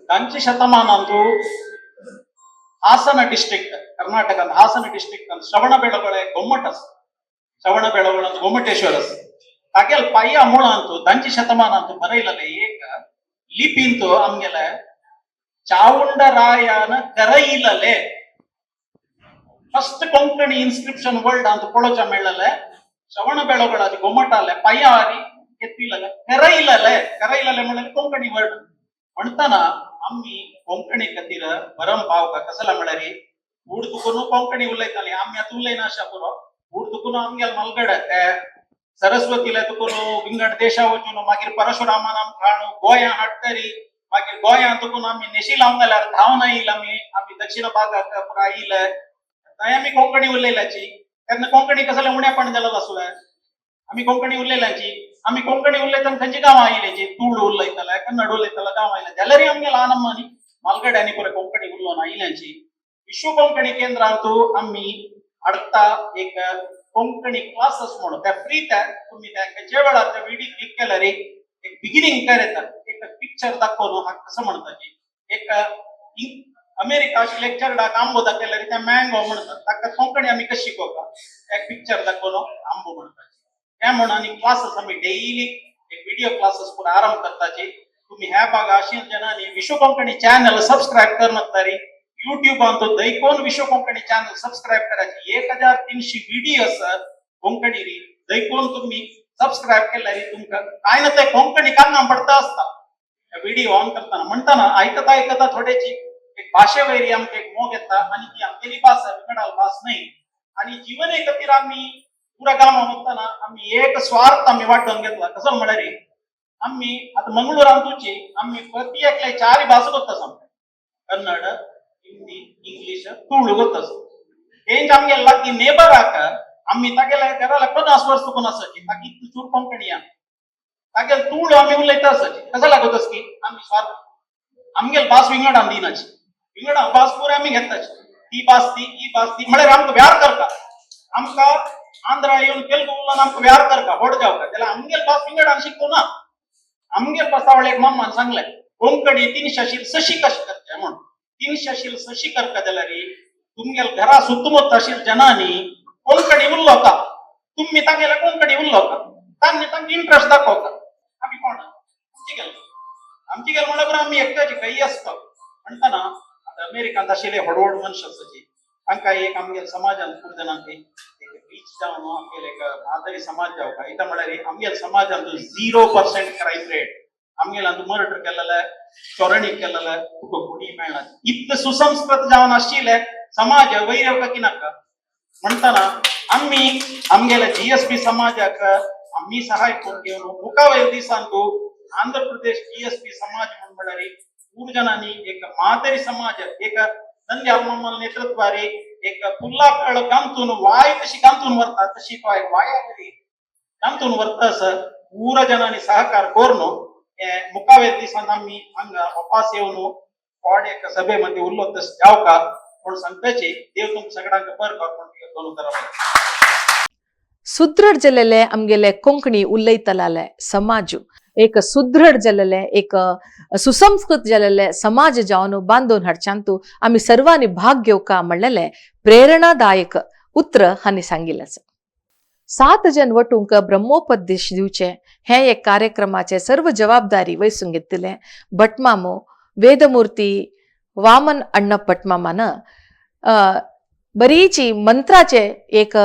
10 शतमानांतू हासನ ಡಿಸ್ಟ್ರಿಕ್ಟ್, ಕರ್ನಾಟಕ ಹಾಸನ ಡಿಸ್ಟ್ರಿಕ್ಟ್ ಅಂತ ಶ್ರವಣ ಬೆಳಗೊಳ ಗೊಮ್ಮಟ, ಶ್ರವಣ ಬೆಳಗೊಳ ಅಂತ ಗೊಮ್ಮಟೇಶ್ವರ तागेल पाया मुळां अंतू 10 ಶತಮಾನ ಅಂತೂ ಬರೈಲಲ್ಲ ಏಕ ಲಿಪಿಂತು ಆಮ್ಗೆಲೆ ಚಾವುಂಡರಾಯನ ಕರೈಲಲೆ ಫಸ್ಟ್ ಕೊಂಕಣಿ ಇನ್ಸ್ಕ್ರಿಪ್ಷನ್ ವರ್ಲ್ಡ್ ಅಂತ ಪೊಳಚ ಮೇಳಲೆ ಶ್ರವಣ ಬೆಳಗೊಳ ಗೊಮ್ಮಟಾಲೆ ಪಯ್ಯಾರಿ ಕೆತ್ತಿಲಲೆ ಕರೈಲಲೆ ಕರೈಲಲೆ म्हणले ಕೊಂಕಣಿ ವರ್ಡ್ म्हणताना आम्ही कोंकणी खातीर बरम पावका कसला म्हळ्यार उडतुकून कोंकणी उलयताली आमी आतां उलयना अशा पुरो उडतुकून आमगेल मलगड ते सरस्वतीला तुकून विंगड देशा वचून मागीर परशुरामान आमकां हाडून गोंया हाडटरी मागीर गोंयांत तुकून आमी नेशी लावंक जाल्यार धांवन आयिल आमी आमी दक्षिण भागाक पुरा आयिले थंय आमी कोंकणी उलयल्याची तेन्ना कोंकणी कसलें उणेपण जालें आसलें. आमी कोंकणी उलयल्याची आमी कोंकणी उलयतना खंयची गांवां आयिल्ल्याची तुळ उलयतले कन्नड उलयतले गांव आयले जाल्यारय आमगे ल्हान अम्मानी मालगड्यांनी पुरा कोंकणी उलोवन आयिल्ल्याची. विश्व कोंकणी केंद्रांतू आमी हाडटा एक कोंकणी क्लासेस म्हणून त्या फ्री त्या तुम्ही त्या खंयच्या वेळार त्या व्हिडिओ क्लिक केल्यार एक बिगिनींग कर येता एक पिक्चर दाखोवन हा कसं म्हणताची एक अमेरिका अशी लेक्चर आंबो दाखयल्यार त्या मँगो म्हणतात ताका कोंकणी आमी कशी शिकोवका एक पिक्चर दाखोवन आंबो म्हणताची. त्या म्हणून आनी क्लासेस आमी डेली एक व्हिडिओ क्लासेस पुरा आरंभ करताची. तुम्ही ह्या भागा अशी जणांनी विश्व कोंकणी चॅनल सबस्क्रायब करनात तरी युट्यूबान तो दैकोन विश्व कोंकणी चॅनल सबस्क्रायब करायची 1300 व्हिडिओ आसा कोंकणी री दैकोन तुम्ही सबस्क्रायब केल्यार तुमकां काय ना ते कोंकणी कानां पडता आसता व्हिडिओ ऑन करताना म्हणताना आयकता आयकता थोड्याची एक भाशे वयर आमकां एक मोग येता आनी ती आमगेली भास विंगडाल भास न्हय. आनी जिवने खातीर आमी पुरा गांवां वतना आमी एक स्वार्थ आमी वांटून घेतला कसो म्हळ्यार आमी आतां मंगळूरांतूची आमी प्रति एकले 4 भास गोत्ता सामकें कन्नड हिंदी इंग्लिश तुळू गोत्ता. तेंच आमगे लागीं नेबराक आमी तागेल्या घराला 50 वर्स चुकून आसाची ताका इतली चूर कोंकणी या तागेल तुळू आमी उलयता आसाची कसो लागत की आमी स्वार्थ आमगेल भास विंगडान दिनाची विंगडान भास पुराय आमी घेताची ती भास ती ही भास ती म्हळ्यार आमकां व्यार करता आमकां आंध्रा येवन तेलुगू उलोवन आमकां व्यार करता व्हड जावका जाल्यार आमगेल भास विंगडान शिकू ना. आमगेल भास आवड एक मम्मान सांगलें कोंकणी 300 सशी कशी करचे म्हणून 300 सशी करता जाल्यार तुमगेल घरा सुत्तमुत्त आशिल्ल्या जनांनी कोंकणी उलोवता तुम्ही तांगेले कोंकणी उलोवता तांणी तांकां इंट्रस्ट दाखोवता. आमी कोण आमची गेल आमची गेल म्हणल्यार आमी एकट्याची खंय आसता म्हणटाना आतां अमेरिकांत आशिल्ले व्हड व्हड मनशां आसाची तांकां एक आमगेल समाजान खूब जाणांक एक रीच जावन आमगेल एक मादरी समाज जावका इतां म्हळ्यार आमगेल समाजांत 0% क्रायम रेट आमगेल अंत मर्डर केलेले चोरणी केलेले तुका कोणी मेळना इतले सुसंस्कृत जावन आशिल्ले समाज वयर येवका की नाका म्हणटाना आमी आमगेले GSP समाजाक आमी सहाय करून घेवन मुखावयर दिसांतू आंध्र प्रदेश GSP समाज म्हण म्हळ्यार खूब जणांनी एक मादरी समाज एक नंद्याल मामाल नेतृत्वारी एक पुल्ला गांतून वाय कशी गांतून व्हरता तशी वाय वायावरी गांतून व्हरता सर पूरा जणांनी सहकार करून मुखावेर दिसान आमी हांगा वापास येवन कोड एका सभेमध्ये उरलो तस जावका म्हूण सांगताची देव तुमकां सगळ्यांक बरें कर म्हूण दोन उतरां. सुदृढ जालेले आमगेले कोंकणी उलयतलाले समाजू एक सुदृढ जालेले एक सुसंस्कृत जालेले समाज जावन बांदून हाडच्यांतू आमी सर्वांनी भाग घेवका म्हणलेले प्रेरणादायक उतर हांणी सांगिल्लें आसा. सात जन वटूंक ब्रह्मोपदेश दिवचे हें एक कार्यक्रमाचे सर्व जबाबदारी वैसून घेतिल्लें भटमामो वेदमूर्ती वामन अण्ण भटमामान बरीची मंत्राचे एक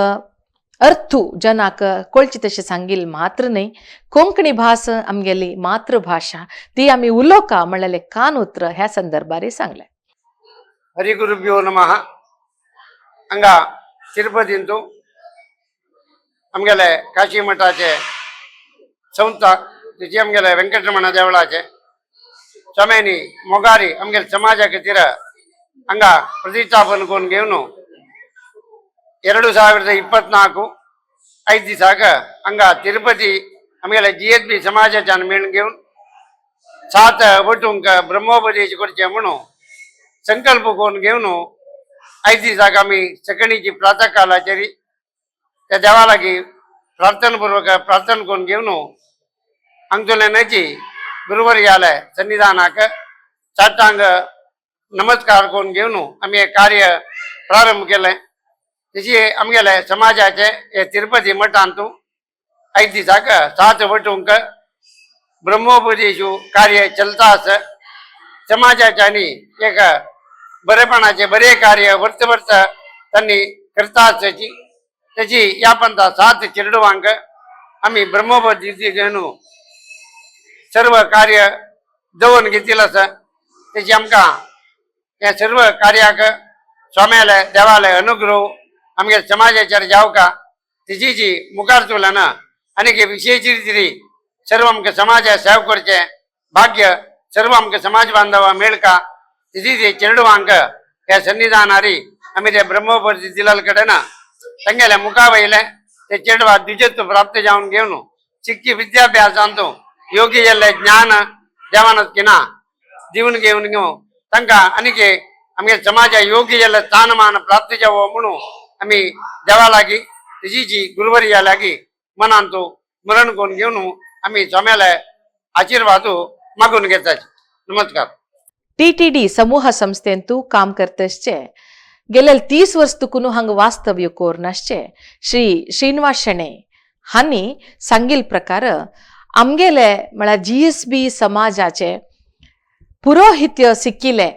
अर्थू जनाक कळची तशें सांगील मात्र न्हय, कोंकणी भास आमगेली मातृभाशा ती आमी उलोवका म्हणलेलें कान उतर ह्या संदर्भार सांगलें. हरिगुरुभ्यो नमः. हांगा तिरुपतींतू आमगेले काशी मठाचे संस्था तिची आमगेले वेंकटरमण देवळाचे स्वाम्यांनी मोगारी आमगेले समाजा खातीर हांगा प्रतिष्ठापन करून घेवन 2024 5 दिसाक हांगा तिरुपती आमगेले GSB समाजाच्यान मेळून घेवन 7 वटूंक ब्रह्मोपदेश करचे म्हणून संकल्प करून घेवन 5 दिसाक आमी सकाळीची प्रातः कालाचेर त्या देवा लागीं प्रार्थनापूर्वक प्रार्थना करून घेवन हांगसरल्यानची गुरुवर्याले सन्निधानाक साष्टांग नमस्कार करून घेवन आमी हें कार्य प्रारंभ केलें. तशी आमगेले समाजाचे हे तिरुपती मठांतू 5 दिसाक 7 वटूंक ब्रह्मोपदेश कार्य चलता आसा. समाजाचे आनी एक बरेपणाचे बरे कार्य वर्त वर्त तांणी करता आसाची तेची ह्या पंथा 7 चेडवांक आमी ब्रह्मोपदेश घेवन सर्व कार्य दवरून घेतिल्लें आसा. तेची आमकां ह्या सर्व कार्याक स्वाम्याले देवाले अनुग्रह आमगे समाजाचेर जावका तेजी जी मुखार चलना आनी विशेष रितीन सर्व आमकां समाजा सेवा करचें भाग्य सर्व आमकां समाज बांधवा मेळका तेजी जी चेडवांक ह्या सन्निधानारी आमी ते ब्रह्मोपदेश दिल्ले कडेन तांगेल्या मुखा वयले ते चेडवा द्विजत्व प्राप्त जावन घेवन शिक्की विद्याभ्यासांतू योग्य जाल्लें ज्ञान देवानच किना दिवन घेवन घेवन तांकां आनीक आमगे समाजा योग्य जाल्लें स्थानमान प्राप्त जावो म्हणून आमी देवा लागीं तेजी जी गुरुवर्या लागीं मनांतू मरण करून घेवन आमी स्वाम्याले आशिर्वाद मागून घेताची. नमस्कार. TTD समूह संस्थेंतू काम करतसचे गेले 30 वर्स तुकून हांगा वास्तव्य करून आसचे श्री श्रीनिवास शेणै हांणी सांगिल प्रकार आमगेले म्हळ्यार GSB समाजाचे पुरोहित्य सिक्किले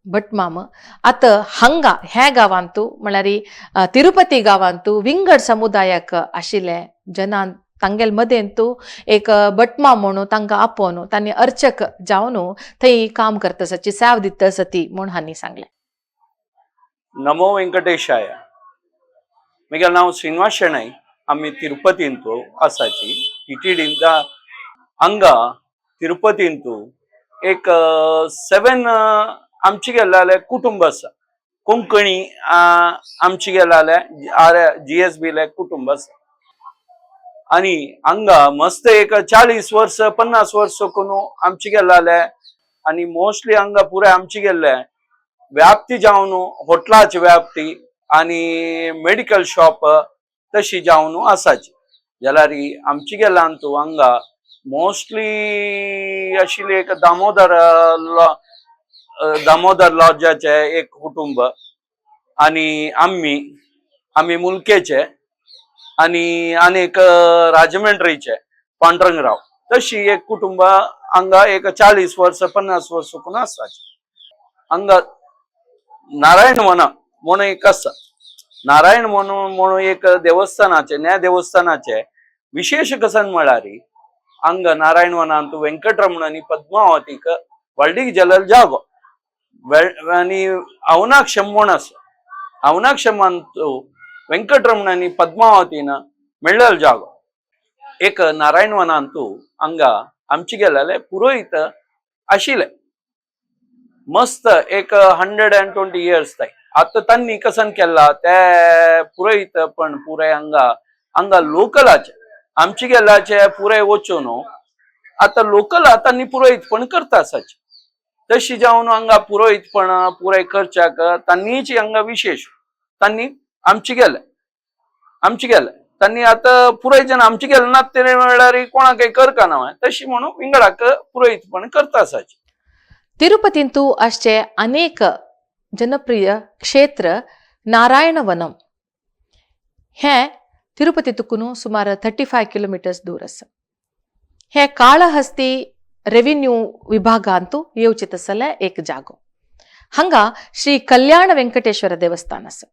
भटमाम आतां हांगा ह्या गांवांतू म्हळ्यार तिरुपती गांवांतू विंगड समुदायाक आशिल्ले जनान तांगेल मदेंतू एक भटमाम म्हणून तांकां आपोवन तांणी अर्चक जावन थंय काम करता आसाची सेवा दिता आसा ती म्हूण हांणी सांगलें. नमो वेंकटेशाय. म्हगेलें नांव श्रीनिवास शेणै. आमी तिरुपतींतू आसाची TTD हांगा तिरुपतींतू एक 7 आमचे गेल्ले कुटुंब आसा. कोंकणी आमचे गेल्ले GSB ले कुटुंब आसा आनी हांगा मस्त एक 40 वर्स 50 वर्स कोन आमचे गेल्ले आनी मोस्टली हांगा पुराय आमचे गेल्ले व्याप्ती जावन हॉटलाची व्याप्ती आनी मेडिकल शॉप तशी जावन आसाची. जाल्यार आमचे गेल्यांतू हांगा मोस्टली आशिल्ली एक दामोदर दामोदर लॉजाचे एक कुटुंब आनी आमी आमी मुलकेचे आनी आनीक राजमंड्रीचे पांडुरंगराव तशी एक कुटुंब हांगा एक 40 वर्स 50 वर्स कोण आसाची. हांगा नारायण वना म्हणून एक आसा. नारायण म्हणून म्हणून एक देवस्थानाचे न्या देवस्थानाचे विशेष कसन म्हळ्यार हांगा नारायण वनांत वेंकटरमण आनी पद्मावतीक व्हडली जलल जागो आनी अवनाक्षम म्हूण आसा. अवनाक्षमांत वेंकटरमण आनी पद्मावतीन मेळ्ळेलो जागो एक नारायण वनांतू हांगा आमचे गेल्ले पुरोहित आशिल्ले मस्त एक 120 इयर्स ताय. आतां तांणी कसन केला ते पुरोहित पण पुराय हांगा हांगा लोकलाचे आमचे गेल्याचे पुराय वचून आतां लोकल तांणी पुरोहितपण करता आसाचे. तशी जावन हांगा पुरोहितपण पुराय करच्याक तांणीच हांगा विशेष तांणी आमचे गेले आमचे गेले तांणी आतां पुरोहित जण आमचे गेले ना ते म्हणल्यार कोणाकय करका ना तशी म्हणून विंगडाक पुरोहितपण करता आसाचे. तिरुपतींतू आसचे अनेक जनप्रिय क्षेत्र नारायणवनम हें तिरुपती तुकून सुमार 35 किलोमिटर्स दूर आसा. हे काळहस्ती रेव्हेन्यू विभागांतू येवचे तसले एक जागो. हांगा श्री कल्याण वेंकटेश्वर देवस्थान आसा.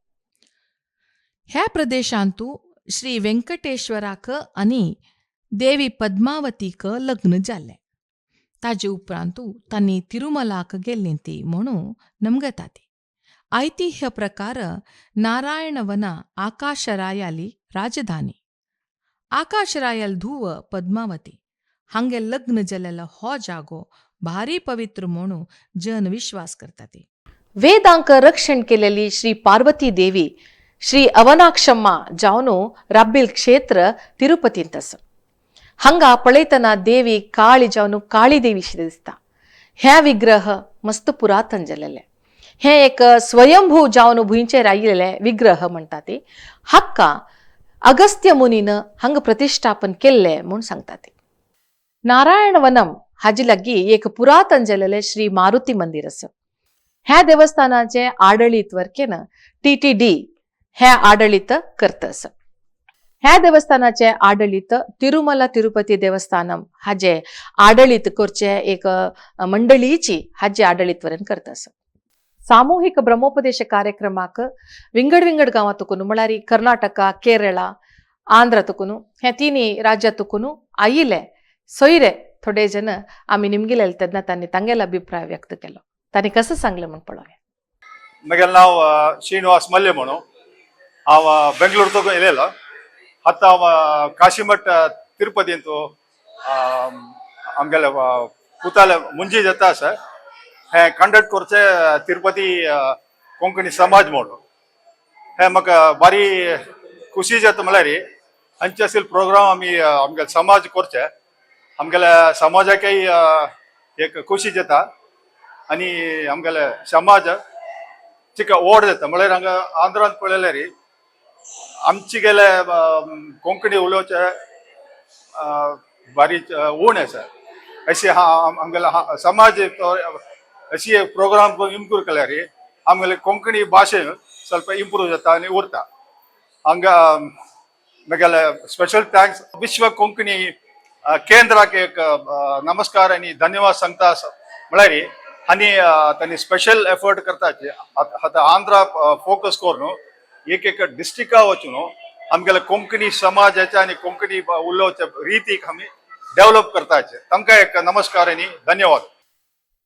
ह्या प्रदेशांतू श्री वेंकटेश्वराक आनी देवी पद्मावतीक लग्न जाल्लें. ताजे उपरांतू तांणी तिरुमलाक गेल्लीं ती म्हणून नमगता ती. ऐतिह्य प्रकार नारायणवना आकाशरायाली राजधानी. आकाशरायल धुव पद्मावती हांगे लग्न जाल्लेलो हो जागो भारी पवित्र म्हणून जन विश्वास करता ती. वेदांक रक्षण केलेली श्री पार्वती देवी श्री अवनाक्षम्मा जावन राब्बील क्षेत्र तिरुपतींत आसा. हांगा पळयतना देवी काळी जावन काळी देवी शी दिसता. हे विग्रह मस्त पुरातन जालेले. हे एक स्वयंभू जावन भुंयचेर आयिल्ले विग्रह म्हणटा ती. हाका अगस्त्य मुनीन हांगा प्रतिश्ठापन केल्ले म्हूण सांगता ती. नारायणवनम हाजे लागीं एक पुरातन जालेले श्री मारुती मंदिर आसा. ह्या देवस्थानाचे आडळीत वरकेन TTD हे आडळीत करता आसा. ह्या देवस्थानाचे आडळीत तिरुमला तिरुपती देवस्थानम हाजे आडळीत करचे एक मंडळीची हाजे आडळीत वरेन करता आसा. सामूहिक ब्रह्मोपदेश कार्यक्रमाक विंगड विंगड गांवां तुकून म्हळ्यार कर्नाटका, केरळा, आंध्रा तुकून हे तिनी राज्या तुकून आयिल्ले सोयरे थोडे जण आमी निमगिले तेन्ना तांणी तांगेलो अभिप्राय व्यक्त केलो. तांणी कसं सांगलें म्हूण पळोवया. म्हगेलें नांव श्रीनिवास मल्य म्हणून. हांव बेंगलोर तक येयलेलो. आतां हांव काशीमठ तिरुपतींत आमगेले पुताले मुंजी जाता आसा. हें कंडक्ट करचें तिरुपती कोंकणी समाज म्हणून. हें म्हाका बारी खुशी जाता म्हळ्यार हांचे असेल प्रोग्राम आमी आमगेले समाज करचे. आमगेल्या समाजाकय एक खुशी जाता आनी आमगेले समाज चिका ओड जाता. म्हळ्यार हांगा आंध्रांत पळयल्यार आमचे गेले कोंकणी उलोवचे बारीक ऊण आसा. अशें आमगेले समाज अशी एक प्रोग्राम इम्प्रूव केल्यार आमगेले कोंकणी भाशे ಸ್ವಲ್ಪ ಇಂಪ್ರೂವ್ जाता आनी उरता. हांगा म्हगेले स्पेशल thanks विश्व कोंकणी केंद्राक एक नमस्कार आनी धन्यवाद सांगता. म्हळ्यार आनी तांणी स्पेशल एफर्ट करताचे. आतां आंध्रा फोकस करून एक एक डिस्ट्रिक्टा वचून आमगेले कोंकणी समाजाचे आनी कोंकणी उलोवच्या रितीक आमी डेव्हलप करताचे. तांकां एक नमस्कार आनी धन्यवाद.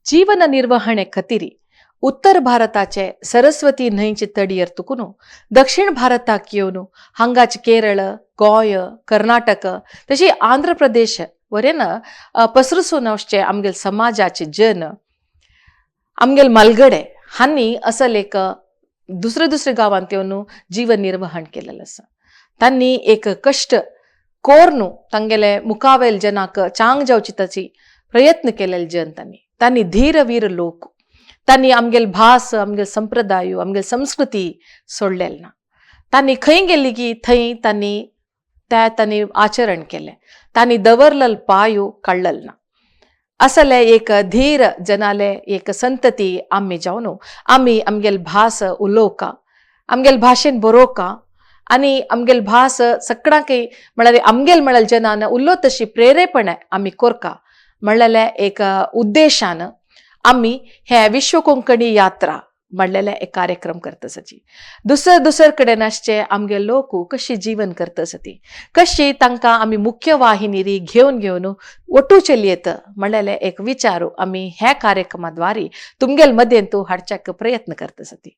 जीवन निर्वहणे खातीर उत्तर भारताचे सरस्वती न्हंयचे तडयेर तुकून दक्षिण भारताक येवन हांगाचे केरळ, गोंय, कर्नाटक तशी आंध्र प्रदेश वरेन पसरसून वचचे आमगेले समाजाचे जन आमगेले मलगडे हांणी असल एक दुसरे दुसरे गांवांत येवन जीवन निर्वहण केलेलें आसा. तांणी एक कश्ट कोर्न तांगेले मुखावेल जनाक चांग जावची ताची प्रयत्न केलेले जन तांणी. तांणी धीरवीर लोक. तांणी आमगेल भास, आमगेल संप्रदाय, आमगेल संस्कृती सोडलेली ना. तांणी खंय गेली की थंय तांणी त्या तांणी आचरण केलें. तांणी दवरलल पायो काडलल ना. असले एक धीर जनाले एक संतती आमी जावन आमी आमगेल भास उलोवका, आमगेल भाशेन बरोवका आनी आमगेल भास सगळ्यांकय म्हळ्यार आमगेल म्हळ्यार जनान उलो तशी प्रेरेपण आमी कोरका म्हणलेले एक उद्देशान आमी हे विश्व कोंकणी यात्रा म्हणलेले एक कार्यक्रम करता सची. दुसरे दुसरे कडेन आसचे आमगे लोक कशी जीवन करता सती, कशी तांकां आमी मुख्य वाहिनी घेवन घेवन ಒಟ್ಟು ಚೆಲ್ಲಿಯत म्हणलेले एक विचार आमी ह्या कार्यक्रमाद्वारे तुमगेल मदेंतू हाडच्याक प्रयत्न करता सती.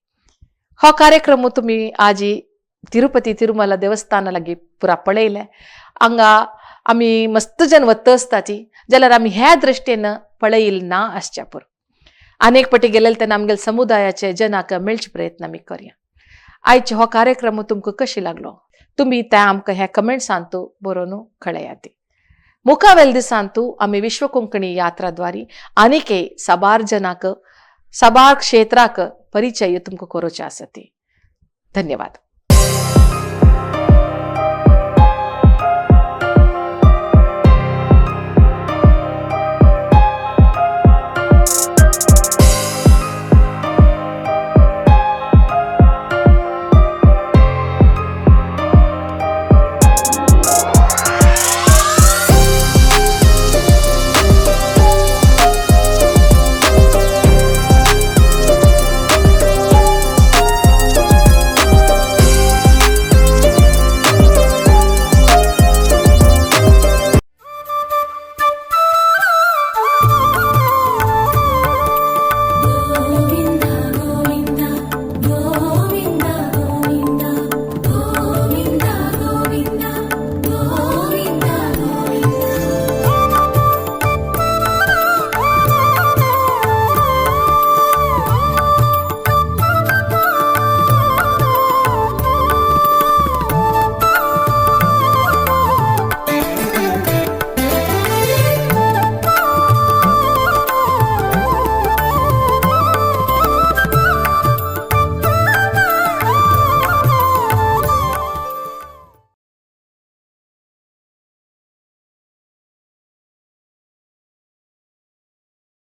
हो कार्यक्रम तुमी आजी तिरुपती तिरुमला देवस्थाना लागीं पुरा पळयलें. हांगा आमी मस्त जन वता आसता जाल्यार आमी ह्या दृश्टीन पळयल ना आसच्या पुरो. अनेक पटी गेलेले तेन्ना आमगेले समुदायाचे जनाक मेळचे प्रयत्न आमी करया. आयचे हो कार्यक्रम तुमकां कशी लागलो तुमी ते आमकां ह्या कमेंट्सांतू बरोवन कळयात. मुखावेल दिसांतू आमी विश्व कोंकणी यात्राद्वारे आनीकय साबार जनाक साबार क्षेत्राक परिचय तुमकां करोचे आसा ती. धन्यवाद.